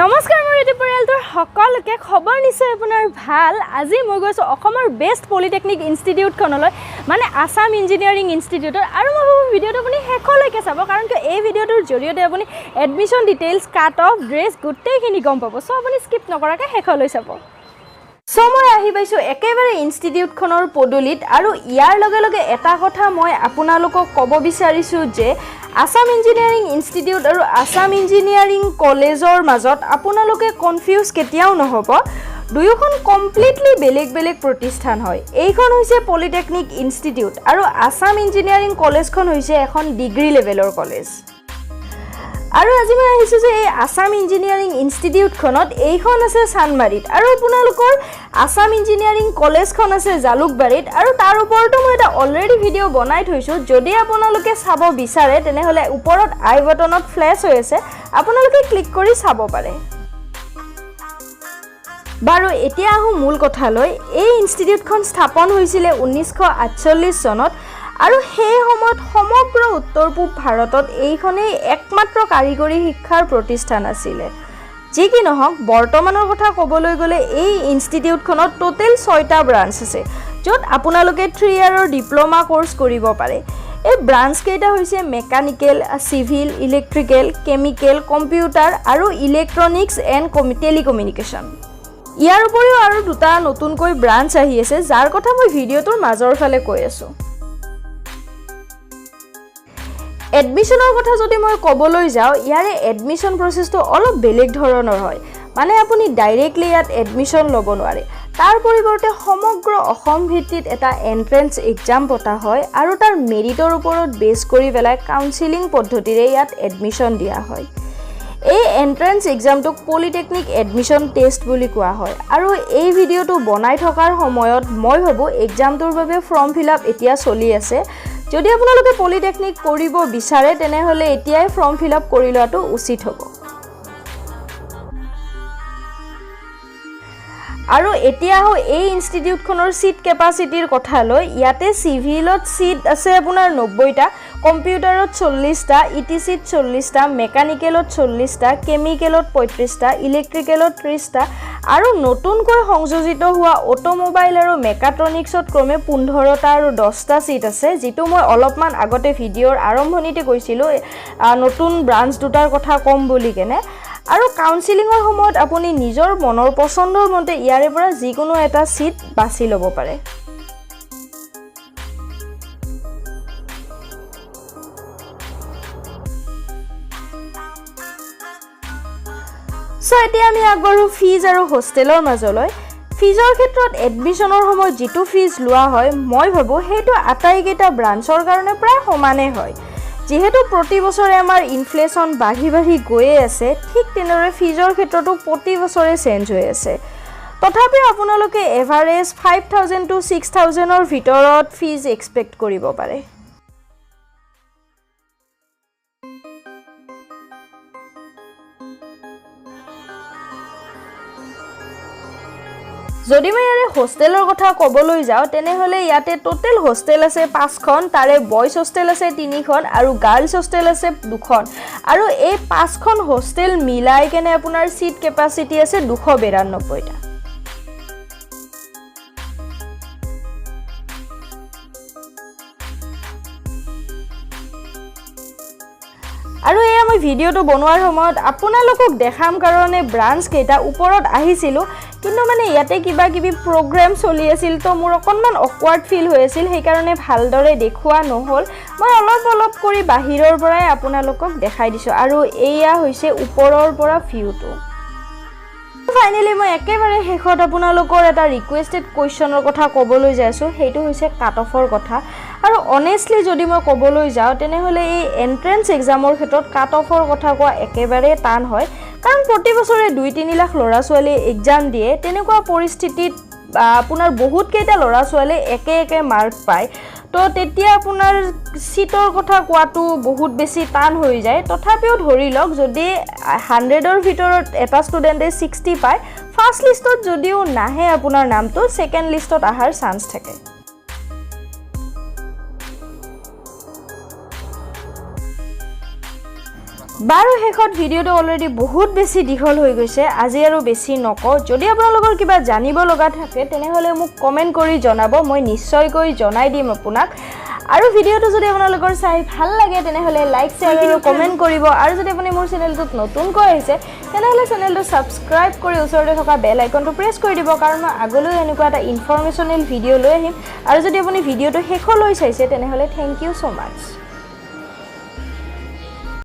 নমস্কাৰ, মোৰ ইউটিউব পৰিয়ালটোৰ সকলোকে। খবৰ নিশ্চয় আপোনাৰ ভাল। আজি মই গৈছোঁ অসমৰ বেষ্ট পলিটেকনিক ইনষ্টিটিউটখনলৈ, মানে আছাম ইঞ্জিনিয়াৰিং ইনষ্টিটিউটত। আৰু মই ভাবোঁ ভিডিঅ'টো আপুনি শেষলৈকে চাব, কাৰণ কিয় এই ভিডিঅ'টোৰ জৰিয়তে আপুনি admission details, cut off, dress গোটেইখিনি গম পাব। চ' আপুনি স্কিপ নকৰাকৈ শেষলৈ চাব। চ' মই আহি পাইছোঁ একেবাৰে ইনষ্টিটিউটখনৰ পদূলিত। আৰু ইয়াৰ লগে লগে এটা কথা মই আপোনালোকক ক'ব বিচাৰিছোঁ যে আছাম ইঞ্জিনিয়াৰিং ইনষ্টিটিউট আৰু আছাম ইঞ্জিনিয়াৰিং কলেজৰ মাজত আপোনালোকে কনফিউজ কেতিয়াও নহ'ব। দুয়োখন কমপ্লিটলি বেলেগ বেলেগ প্ৰতিষ্ঠান হয়। এইখন হৈছে পলিটেকনিক ইনষ্টিটিউট আৰু আছাম ইঞ্জিনিয়াৰিং কলেজখন হৈছে এখন ডিগ্ৰী লেভেলৰ কলেজ। আৰু আজি মই আহিছোঁ যে এই আছাম ইঞ্জিনিয়াৰিং ইনষ্টিটিউটখনত। এইখন আছে চানমাৰীত আৰু আপোনালোকৰ আছাম ইঞ্জিনিয়াৰিং কলেজখন আছে জালুকবাৰীত। আৰু তাৰ ওপৰতো মই এটা অলৰেডি ভিডিঅ' বনাই থৈছোঁ। যদি আপোনালোকে চাব বিচাৰে, তেনেহ'লে ওপৰত আই বটনত ফ্লেছ হৈ আছে, আপোনালোকে ক্লিক কৰি চাব পাৰে। বাৰু, এতিয়া আহোঁ মূল কথালৈ। এই ইনষ্টিটিউটখন স্থাপন হৈছিলে 1948 চনত আৰু সেই সময়ত সমগ্ৰ উত্তৰ পূব ভাৰতত এইখনেই একমাত্ৰ কাৰিকৰী শিক্ষাৰ প্ৰতিষ্ঠান আছিলে। যি কি নহওক, বৰ্তমানৰ কথা ক'বলৈ গ'লে এই ইনষ্টিটিউটখনত টোটেল ছয়টা ব্ৰাঞ্চ আছে, য'ত আপোনালোকে 3 ইয়াৰৰ ডিপ্ল'মা ক'ৰ্চ কৰিব পাৰে। এই ব্ৰাঞ্চকেইটা হৈছে mechanical, civil, electrical, chemical, computer আৰু ইলেক্ট্ৰনিক্স এণ্ড টেলিকমিউনিকেশ্যন। ইয়াৰ উপৰিও আৰু দুটা নতুনকৈ ব্ৰাঞ্চ আহি আছে, যাৰ কথা মই ভিডিঅ'টোৰ মাজৰ ফালে কৈ আছোঁ। এডমিশ্যনৰ কথা যদি মই ক'বলৈ যাওঁ, ইয়াৰে এডমিশ্যন প্ৰচেছটো অলপ বেলেগ ধৰণৰ হয়। মানে আপুনি ডাইৰেক্টলি ইয়াত এডমিশ্যন ল'ব নোৱাৰে। তাৰ পৰিৱৰ্তে সমগ্ৰ অসম ভিত্তিত এটা এণ্ট্ৰেঞ্চ এক্সাম পতা হয় আৰু তাৰ মেৰিটৰ ওপৰত বেছ কৰি পেলাই কাউন্সিলিং পদ্ধতিৰে ইয়াত এডমিশ্যন দিয়া হয়। এই এণ্ট্ৰেঞ্চ এক্সামটোক পলিটেকনিক এডমিশ্যন টেষ্ট বুলি কোৱা হয়। আৰু এই ভিডিঅ'টো বনাই থকাৰ সময়ত মই ভাবোঁ এক্সামটোৰ বাবে ফৰ্ম ফিল আপ এতিয়া চলি আছে। যদি আপোনালোকে পলিটেকনিক কৰিব বিচাৰে, তেনেহ'লে এতিয়াই ফৰ্ম ফিল আপ কৰি লোৱাটো উচিত হ'ব। আৰু এতিয়া আহোঁ এই ইনষ্টিটিউটখনৰ ছিট কেপাচিটিৰ কথালৈ। ইয়াতে চিভিলত ছিট আছে আপোনাৰ 90টা, কম্পিউটাৰত 40টা, ইটিচিত 40টা, মেকানিকেলত 40টা, কেমিকেলত 35টা, ইলেক্ট্ৰিকেলত 30টা আৰু নতুনকৈ সংযোজিত হোৱা অট'মোবাইল আৰু মেকাট্ৰনিক্সত ক্ৰমে 15টা আৰু 10টা ছিট আছে, যিটো মই অলপমান আগতে ভিডিঅ'ৰ আৰম্ভণিতে কৈছিলোঁ নতুন ব্ৰাঞ্চ দুটাৰ কথা ক'ম বুলি কেনে। আৰু কাউন্সিলিঙৰ সময়ত আপুনি নিজৰ মনৰ পচন্দৰ মতে ইয়াৰে পৰা যিকোনো এটা ছিট বাছি ল'ব পাৰে। চ' এতিয়া আমি আগবাঢ়োঁ ফিজ আৰু হোষ্টেলৰ মাজলৈ। ফিজৰ ক্ষেত্ৰত এডমিশ্যনৰ সময়ত যিটো ফিজ লোৱা হয়, মই ভাবোঁ সেইটো আটাইকেইটা ব্ৰাঞ্চৰ কাৰণে প্ৰায় সমানেই হয়। যিহেতু প্ৰতি বছৰে আমাৰ ইনফ্লেশ্যন বাঢ়ি বাঢ়ি গৈয়ে আছে, ঠিক তেনেদৰে ফিজৰ ক্ষেত্ৰতো প্ৰতি বছৰে চেঞ্জ হৈ আছে। তথাপিও আপোনালোকে এভাৰেজ 5000 টু 6000ৰ ভিতৰত ফিজ এক্সপেক্ট কৰিব পাৰে। যদি মই ইয়াৰে হোষ্টেলৰ কথা ক'বলৈ যাওঁ, তেনেহ'লে ইয়াতে টোটেল হোষ্টেল আছে পাঁচখন। তাৰে বইজ হোষ্টেল আছে তিনিখন আৰু গাৰ্লছ হোষ্টেল আছে দুখন। আৰু এই পাঁচখন হোষ্টেল মিলাই কেনে আপোনাৰ ছিট কেপাচিটি আছে 292টা। আৰু এয়া মই ভিডিঅ'টো বনোৱাৰ সময়ত আপোনালোকক দেখাম কাৰণে ব্ৰাঞ্চ কেইটা ওপৰত আহিছিলোঁ, কিন্তু মানে ইয়াতে কিবা কিবি প্ৰগ্ৰেম চলি আছিল, তো মোৰ অকণমান অকৱাৰ্ড ফিল হৈ আছিল, সেইকাৰণে ভালদৰে দেখুওৱা নহ'ল। মই অলপ অলপ কৰি বাহিৰৰ পৰাই আপোনালোকক দেখাই দিছোঁ। আৰু এয়া হৈছে ওপৰৰ পৰা ভিউটো। ফাইনেলি মই একেবাৰে শেষত আপোনালোকৰ এটা ৰিকুৱেষ্টেড কুৱেশ্যনৰ কথা ক'বলৈ যাই আছোঁ, সেইটো হৈছে কাট অফৰ কথা। আৰু অনেষ্টলি যদি মই ক'বলৈ যাওঁ, তেনেহ'লে এই এণ্ট্ৰেঞ্চ এক্সামৰ ক্ষেত্ৰত কাট অফৰ কথা কোৱা একেবাৰে টান হয়, কাৰণ প্ৰতি বছৰে 2-3 লাখ ল'ৰা ছোৱালীয়ে এক্সাম দিয়ে। তেনেকুৱা পৰিস্থিতিত আপোনাৰ বহুতকেইটা ল'ৰা ছোৱালীয়ে একে একে মাৰ্ক পায়, তো তেতিয়া আপোনাৰ ছিটৰ কথা কোৱাটো বহুত বেছি টান হৈ যায়। তথাপিও ধৰি লওক, যদি 100ৰ ভিতৰত এটা ষ্টুডেণ্টে 60 পায়, ফাৰ্ষ্ট লিষ্টত যদিও নাহে আপোনাৰ নামটো, ছেকেণ্ড লিষ্টত অহাৰ চান্স থাকে। বাৰু, শেষত ভিডিঅ'টো অলৰেডি বহুত বেছি দীঘল হৈ গৈছে, আজি আৰু বেছি নকওঁ। যদি আপোনালোকৰ কিবা জানিব লগা থাকে, তেনেহ'লে মোক কমেণ্ট কৰি জনাব, মই নিশ্চয়কৈ জনাই দিম আপোনাক। আৰু ভিডিঅ'টো যদি আপোনালোকৰ চাই ভাল লাগে, তেনেহ'লে লাইক, শ্বেয়াৰ আৰু কমেণ্ট কৰিব। আৰু যদি আপুনি মোৰ চেনেলটোত নতুনকৈ আহিছে, তেনেহ'লে চেনেলটো ছাবস্ক্ৰাইব কৰি ওচৰতে থকা বেল আইকনটো প্ৰেছ কৰি দিব, কাৰণ মই আগলৈও এনেকুৱা এটা ইনফৰ্মেশ্যনেল ভিডিঅ' লৈ আহিম। আৰু যদি আপুনি ভিডিঅ'টো শেষলৈ চাইছে, তেনেহ'লে thank you so much.